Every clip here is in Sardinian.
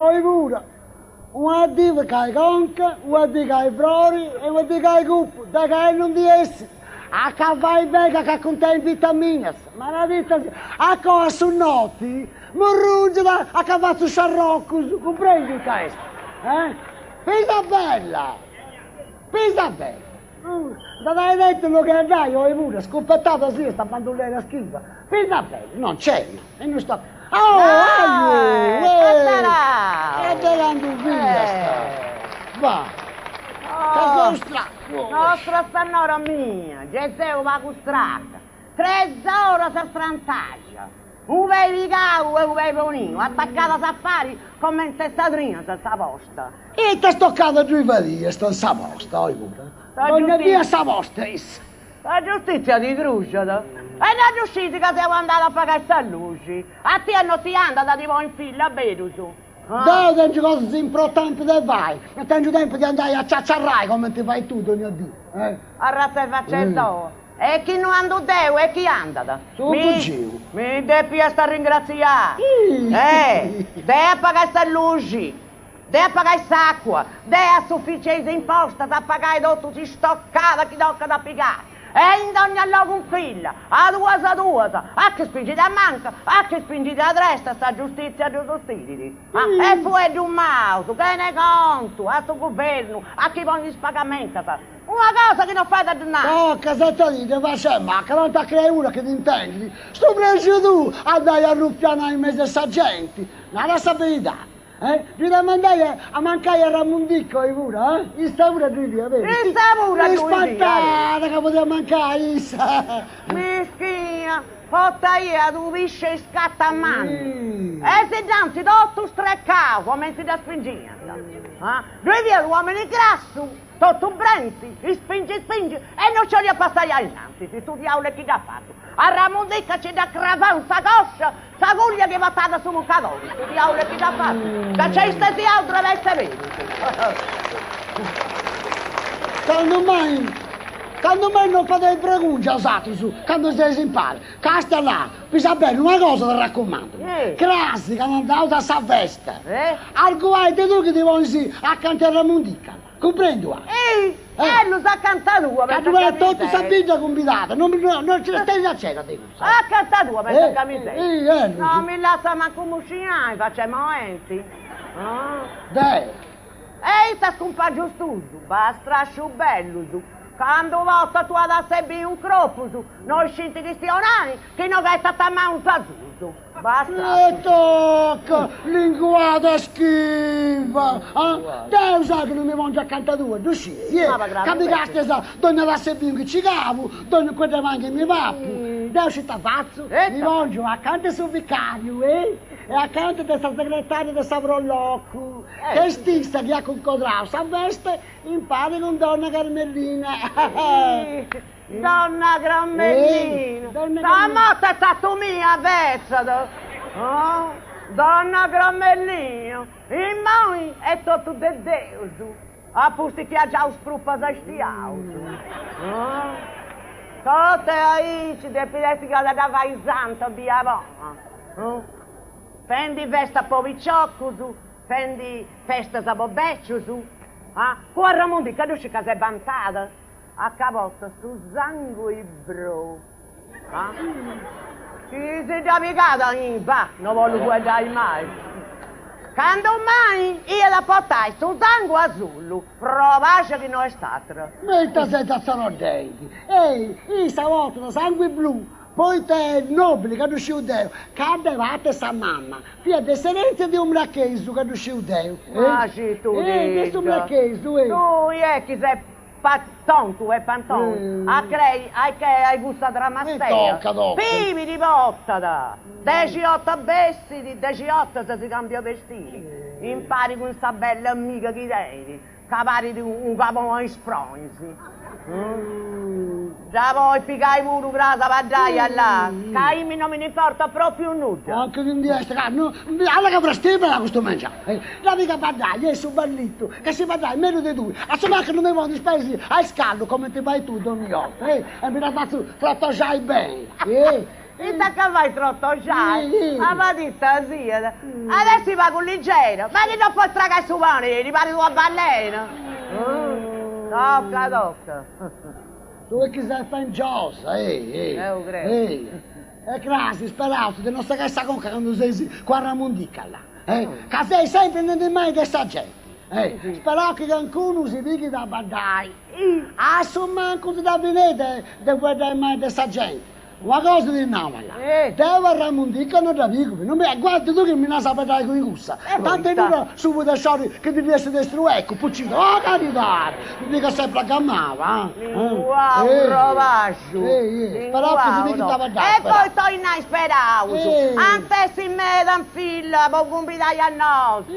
Oi puru, una dì cai conca, una dì cai frori e una dì cai cupu, de ca non ndi essit, a ca fai beni ca cuntenit vitaminas, maladita siat, a coa a su noti murrungiat a ca fatzu sciarroccus, cumprendiu ita est? Eh? Pisabella! Pisabella! Nd'at ai tentu logu 'e andai oi puru, scupetada siat sta bandullera schiva. Pisabella, non c'è, e non sta. Oh, ayu! E de candu fiasta? Va. Ca seu stracu. Nostra Sennora mia, gei seu pagu straca. Tres oras strantaxa. Unu pei pigau e unu pei poniu, atacadas a pari comente sa trina de sa posta. Ita est tocada ddui fadiast in sa posta, oi puru? Dogna dì a sa posta issa. Sa giustizia ti cruxat. E no ddu scis ca seu andada a pagai sa luxi. A tia no ti andat, ti poni in fila, berus? Deu tengiu cosas importantis de fai, no tengiu tempus de andai a ciaciarrai comenti fai tui dogna dì. Arratza 'e faccia 'e soa. E chi no andu deu e chi andat? Su cuginu. Mi depiast arringratziai. Eh! Deu a pagai sa luxi, deu a pagai s'acua, deu a s'uficiu 'e is impostas a pagai totu s'istoccada chi tocat a pigai. E in dogna logu in fila, a duas a duas, a chi spingit a manca, a chi spingit a dresta, sa giustizia ddu sutzidit. E fueddus maus, chene contu, a su guvernu, a chi ponit is pagamentas. Una cosa chi no fait a ddu nai. Tocca, sentadì, facci 'e macca, tantu a crei una chi t'intendit. Stu prexu tuu a andai a arrufianai in mesu 'e sa genti. Nara sa beridadi, eh? Ddu domandai a mancai a Ramundica oi puru, eh? Issa puru ddui fiat, berus? Issa puru ddui fiat. Ispantada ca podiat mancai issa. Mischina, portaiat unu pisci 'e iscatta mannu e si dd'ant totu strecau comenti dda spingiant. Ddui fiat u' omini grassu Totu brenti, ispingi ispingi e no ci 'oliat passai a innantis, su diaulu e chi dd'at fatu. A Ramundica ci dd'at cravau in sa coscia sa guglia chi portàt su mucadori, su diaulu e chi dd'at fatu, ca nc'est istesiau drevessu 'e berus. Candu mai, candu mai no fadeis bregungia 'osatrus candu seis impari, Castia là, Pisabella, una cosa ti racumandu, crasi candu andaus a sa festa, arguai de tui chi ti ponis acanta 'e Ramundica, cumprendiu as? Ei, ellus acanta tua, Ca ddu est totu sa bidda cumbidada, non nci steis a cena de cussa. Acanta tua, pensa ca mi ses. No mi lassat mancu musciai, facci 'e moenti. Deu. E ita cumpàngius tuus, bastrascius bellus, candu portat tua da sebi un cropus, no iscint chistionai, chi no ghetant a manus a susu. Bastrascius. E tocca, linguada schiva! Ah? Deu sai chi non mi pòngiu acanta tua, ddu scis, eh? Ca mi càstias dogna tassa 'e binu chi ci cabu, dogna cueddu 'e pani chi mi papu. Deu scis ita fatzu? Mi pòngiu acanta 'e su vicàriu, eh? E acanta de sa segretària de sa Pro Locu. Ch'est issa chi at cuncodrau sa festa impari cun donna Carmellina. Donna Carmellina! Sa morte 'e tatu mia fetzat! Donna Carmellina! Immoi est totu de Deus, a pustis chi at giau is prupas a is tiaus. Totu aici depit essi ca dda fait santa bia bona. Fendi festa po piciocus, fendi festas po becius, ah, cun Arramundica ddu scis ca s'est bantada, a ca portat su sangui brou, ah, chi si dda pigada in va, no bollu fueddai mai, candu mai iat a portai su sangu asullu, probaxi chi no est atra. Ma ita ses atzoroddendi? Ei, issa portat sangui blu, Poita est nobili, ca ddu sciu deu, ca de parti 'e sa mama fiat de s'erenzia de Umbrachesu, ca ddu sciu deu. Ma si tu Eh, de s'Umbrachesu, eh. Tui est chi ses tontu e pantoni, a crei ai che ai cussa tramastea. Tocca, tocca. Pibiri portat, dexiotu bessit, dexiotu si cambiat bestiri, impari cun sa bella amiga chi tenit. Ca parit unu caboni a is fronis. Dda podis pigai puru cras a baddai allà, ca a imi no mi nd'importat propriu nudda. Anche chi ndi est ca no, alla ca frastimada custu mengianu. Dda pigu a baddai, est su ballitu, ca sciu baddai mellus de tui, a su mancu no mi ponit is peis a iscallu cumenti fai tui donni 'orta, e mi dda fatzu trotoxai beni. Ita ca fai trotoxai? Ma madita siat. At essi pagu ligera, ma chi no po tragai su pani ti parit una balena? Toca toca. Tui chi ses fengiosa, ei, ei. Deu creu. Ei. E crasi, speraus de no segai sa conca candu seis cun Arramundica là, eh, ca seis sempri nendi mali de sa genti, eh. Speraus chi cancunu si pighit a baddai. A su mancu si dda finit de fueddai mali de sa genti. Una cosa ti nau, ma là, deu a Arramundica no dda pigu, non mi, guarda tui chi mi nas a fueddai cun cussa, tanti dura su pudesciori chi ti ndi essit de struecu, puccina, oh caridadi, mi pigat sempri a gamava, ah. Linguau robaxu, Speraus chi si pighit a baddai, E poi tornai speraus, ant essi meda in fila po cumbidai a nosu.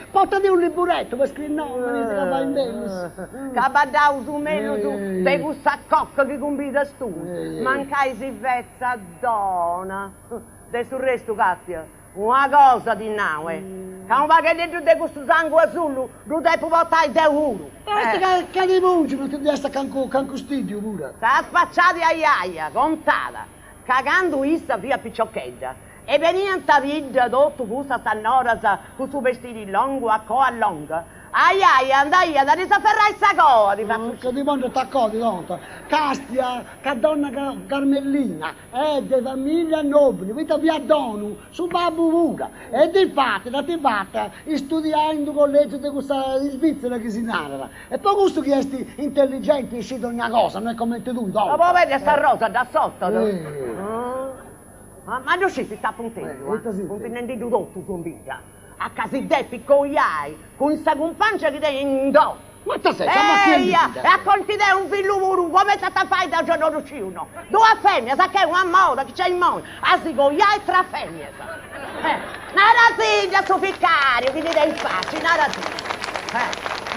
Portadì unu liburetu po scriri nominis ca fait mellus. Ca baddaus mellus de cussa cocca chi cumbidas tui, mancai si fetzat dona. De su restu, Katia, una cosa ti nau, eh, ca unu pagheddeddu de custu sangu asullu ddu depu portai deu puru. Basta ca ca ti pungi non ti ndi essit cancu cancu stiddiu puru. Sa spaciada aiaia contat ca candu issa fiat piciochedda e beniant a bidda totu cussas sennoras cun su bestiri longu a coa longa, aiaia andaiat a ddis aferrai sa coa, ti fatzu Ca ti pòngiant a coa ti contat, Càstia ca donna Carmellina est de famìllia nòbili, poita fiat donu su babbu puru, e difati dd'ant fata istudiai in d'u collègiu de cussa Isvìtzera chi si narat, e po custu chi est intelligenti e scit dogna cosa, no est comente tui, tonta. Ma po beni sa rosa dd'assotat. Ma ddu scis ita apu intendiu, ah? Funt nendiddu totus in bidda, a ca si depit coiai cun sa cumpangia chi tenit in domu. Ma ita ses, ammachienditì Eia, e a conti de unu fillu puru, comenti at a fai deu giai no ddu sciu no. Duas feminas, a ch'est una moda chi c'est immoi, a si coiai tra feminas. Narasiddu a su vicariu chi ndi tenit faci, narasiddu.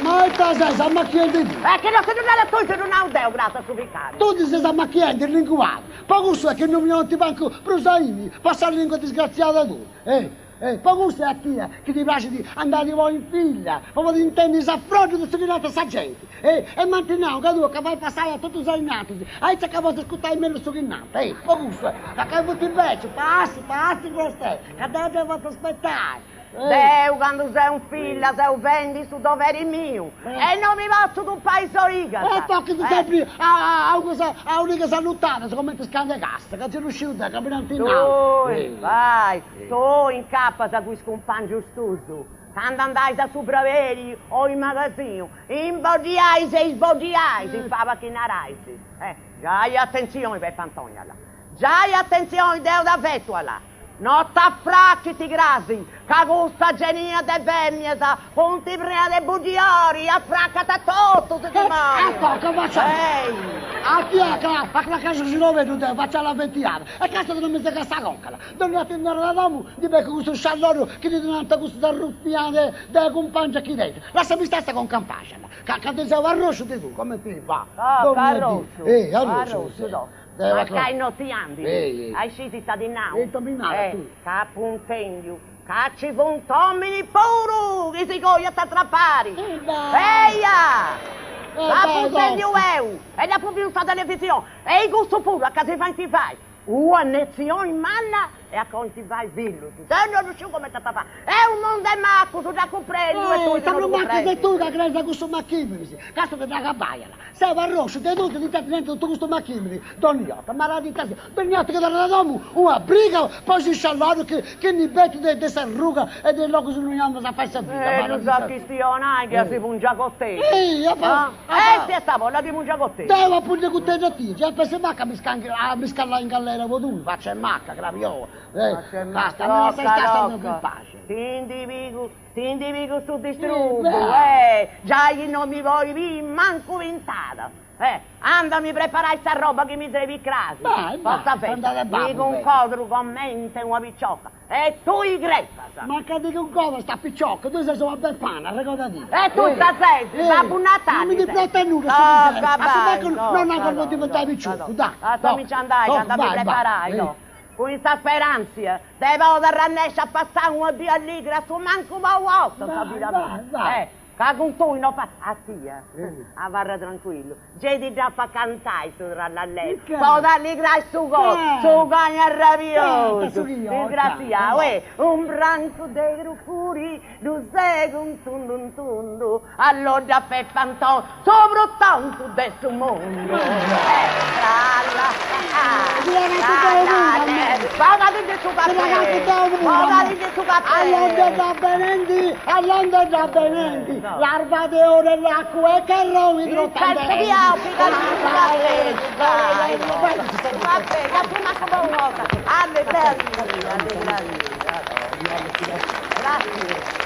Ma ita ses ammacchienditì? E chi no si ddu narat tui si ddu nau deu cras a su vicariu. Tui ti ses ammacchiendi, slinguada. Po cussu est chi non mi 'onant mancu prus a imi, po sa lingua disgraziada tua. Eh, eh, po cussu est a tia chi ti praxit andai ti poi in filla, po podi intendi s'afroddiu de su chi narat sa genti. Eh, e m'ant nau ca tui ca fai passai a totus a innantis, aici ca potzu ascurtai mellus su chi nant. Eh, po cussu est, ca ca funt becius, passi, passi vostè, ca deu dda fatzu aspetai. Deu candu seu in filla seu fendi su doveri miu e no mi potzu tupai is origas. E tochit sempri a a origas allutadas comente is canis de cassa, ca gei ddu sciu deu ca mi dd'ant nau. Tui, vai, tui incapas cun is cumpangius tuus, candu andais a su braberi o in magasinu, imboddiais e isboddiais in paba chi narais. Giai atentzioni Peppantoni là, giai atentzioni deu t'avetu là. No t'afrachit crasi, ca custa genia de fèmias funt prenas de buddiori, afracant a totus, dimòniu! A toca faccia! A tia ca a cracai su xirobeddu deu faccia la fetiada e casta de non mi segai sa conca la. Dònnia 'orta chi torrat a domu ndi beccu custu scialloriu chi ti donant custus arrufianas de cumpangia chi tenit. Lassami stai sa conca in paxi ca ca ti seu arrosciu de tui, comenti va. Toca arrosciu, arrosciu toca. Mancai no ti andit, a iscisi ita ti nau, ca apu intendiu ca ci funt ominis puru chi si coiant tra pari. Eia! L'apu intendiu eu e l'apu biu in sa televisioni e i cussu puru a ca si faint fai ua netzioni manna e a ca 'olint fai fillus. Deu no ddu sciu comenti ant a fai. Est unu mundu 'e macus, dda cumprendu e tui Sa prus macca ses tui ca creis a cussus machiminis, casta de dd'agabai Seu arrosciu de tui chi ti tenit nendi totu custu machimini, donni 'orta, maladita sia, donni 'orta chi torrat a domu una briga po s'iscialloriu chi chi ndi betit de de s'arruga e de is logus innui andas a fai sa vida, E ddu maladita sa sia. chistionai chi si pungia coteddu. Ehi, apa Ah, apa. e si est sa folla ti pungia coteddu. Deu a pungi coteddu a tie, già pensi macca a mi a mi scallai in gallera po tui, faccia 'e macca, crabiola. Faccia 'e Basta, macca, mi lassa locca, istai sa in locca. paxi. Ti ndi pigu Ti ndi pigu su distrubu, eh! Giai chi no mi podis biri mancu pintada! Eh! Anda a mi preparai sa roba chi mi srebit crasi po sa festa, mi cuncodru comente una picioca e tui crepas! Ma ca ti cuncodras sta picioca, tui ses una befana, arregodadì! E tui ita ses, Babbu Natali Non ses? mi ndi portat nudda su chi ses, a su mancu non nau ca no diventai piciocu, dai! Lassami nci andai, ca ando a mi preparai, no! Cun sa speràntzia de podi arrannesci a passai una dì alligra a su mancu po una 'orta in sa vida mia. Eh! Ca cun tui no fa. A tia, abarra tranquillu, gei ti dd'apu a cantai su trallalleu, po t'alligrai su coru, su cani arrabiosu, disgraziau, eh, un brancu de crucuri, ddu segu in tundu in tundu, alloddu Peppantoni, su prus tontu de su mundu. Tralla, trallallè, bogadindi su caffè, bogadindi su caffè. Allonde da benendi, allonde da benendi, l'arba de oro e l'acqua e carrò idrotandendi. Pigadindi su caffè, dai, su caffè, ca su mancu po un'orta. Allegra, allegra. Grazie.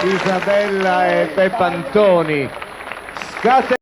Isabella e Peppantoni. Scate.